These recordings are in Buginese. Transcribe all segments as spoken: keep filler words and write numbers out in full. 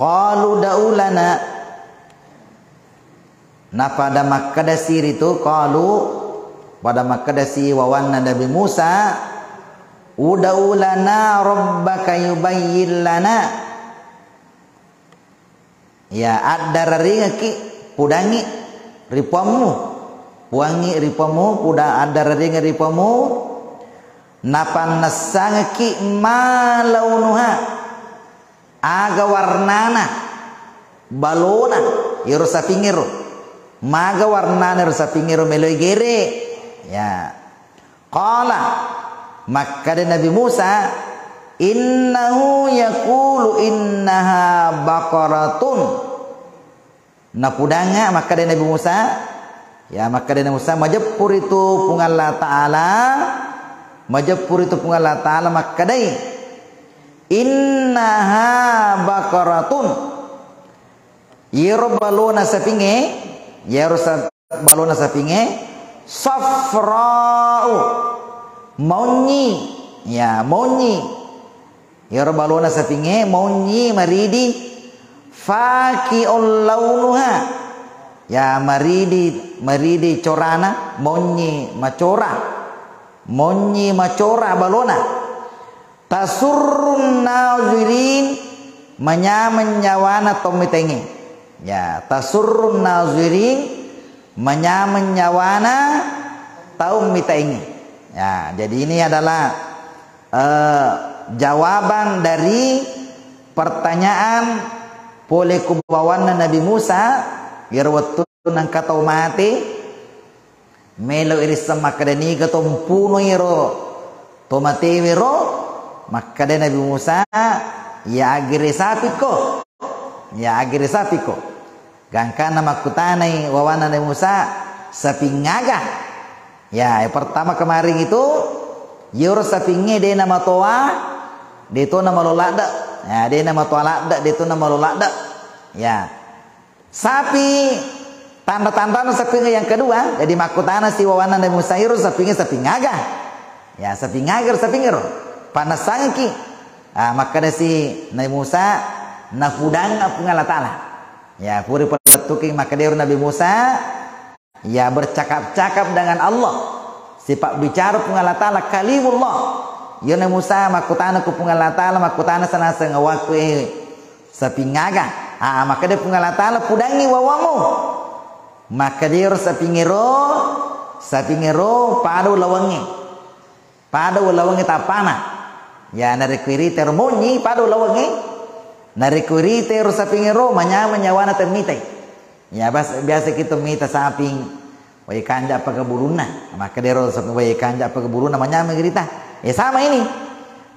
Qalu ud'u lana. Napada makkedasi ritu, qalu, pada makkedasi wawanna Nabi Musa, "Ud'u lana rabbaka yubayyin lana." Ya, addararingekki, pudangngi ri Puammu. Puangngi ri Puammu, puda-, addararingeng ri Puammu, napannessangekki ma launuha. Aga warnana balona iyaro sapingngero? Maga warnana iyaro sapingngero meloi gere? Ya. Qala, makkeda Nabi Musa, "Innahu yaqulu innaha baqaratun." Napudangnga makkeda Nabi Musa, ya, makkeda Nabi Musa, majeppu ritu Puang Allah Ta'ala, majeppu ritu Puang Allah Ta'ala makkedai, "Innaha baqaratun." Iyaro balona sapingnge, iyaro sa-, balona sapingnge, safra'u, maunyi, ya, maunyi. Iyaro balona sapingnge maunyi maridi, faqi'un launuha. Ya, maridi, maridi corana, maunyi macora. Maunyi macora balona. Tasurrun nazirin, manyameng nyawana tau mitaengnge. Ya, tasurrun nazirin, manyameng nyawana tau mitaengnge. Ya, jadi ini adalah eh, jawaban dari pertanyaan pole ku bawanna Nabi Musa, iyaro wettunna engka tau mate, melo irisseng makkeda, "Niga to mpunoi ro to matewe ro?" Makkeda Nabi Musa, "Ya agere sapikko, ya agere sapikko." Gangkanna makkutanai wawanna Nabi Musa, "Saping aga?" Ya, yang pertama kemarin itu, iyaro sapingnge de namatoa, de to namalo ladde. Ya, de namatoa ladde, de to namalo ladde. Ya. Sapi, tanda-tandana sapingnge yang kedua, jadi makkutana si wawanna Nabi Musa, "Iyaro sapingnge saping aga?" Ya, "Saping aga ro sapingngero?" Pannessangekki. Ah, makkedasi Nabi Musa, "Napudang Puang Allah Ta'ala." Ya, puri palettuki makkedero Nabi Musa, ya, bercakap-cakap dengan Allah. Sifat bicara Puang Allah Ta'ala, kalimullah. Iyana Musa makkutana ku Puang Allah Ta'ala, makkutana sanaseng awakku, eh, saping aga? Ah, makkeda Puang Allah Ta'ala, "Pudangngi wawammu." Makkedero sapingngero, sapingngero pada ulawengnge. Pada ulawengnge tappana. Ya, narekko irita ero monyi, pada ulawengnge. Narekko irita ero sapingngero, manyameng nyawana temmitai. Ya, bas-, biasa kita mita saping, wae kanja pagaburunna. Makkedero saping, wae kanja pagaburunna, manyameng irita. Ya, sama ini.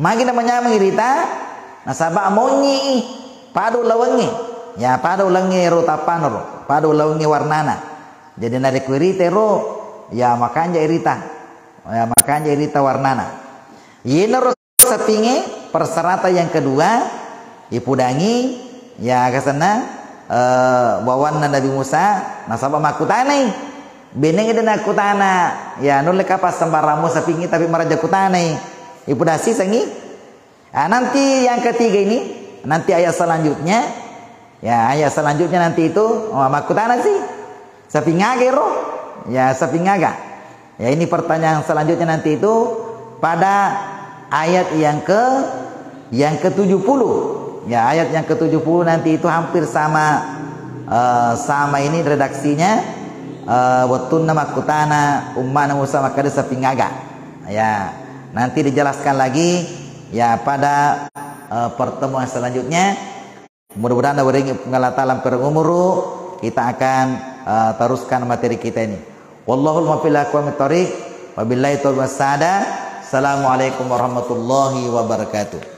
Magi na manyameng irita, nasaba monyi, pada ulawengnge. Ya, pada ulawengnge ero tappana ro, pada ulawengnge warnana. Jadi narekko irita ero, ya makanja irita. Ya, makanja irita warnana. Yenaro sapingnge persyaratan yang kedua, ipudangi, ya, aga senna, eh, wawanna Nabi Musa, nasaba makkutanai. Beneng de nakkutana, ya, nulle ka passembarammu sapingnge, tapi maraja kutanai. Ipudasisengi. Ah, nanti yang ketiga ini, nanti ayat selanjutnya, ya, ayat selanjutnya nanti itu, oh, makkutana si, saping aga ero? Ya, saping aga. Ya, ini pertanyaan selanjutnya nanti itu pada ayat yang ke, yang ketujuh puluh. Ya, ayat yang ketujuh puluh nanti itu hampir sama, eh, sama ini redaksinya, eh, wettunna makkutana ummana Musa makkeda saping aga. Ya, nanti dijelaskan lagi, ya, pada, eh, pertemuan selanjutnya. Mudah-mudahan nawerengi Puang Allah Ta'ala panjang umuru, kita akan, eh, teruskan materi kita ini. Wallahul muwaffiq ila aqwamit thariq, wabillahi taufiq wassaada. Assalamualaikum warahmatullahi wabarakatuh.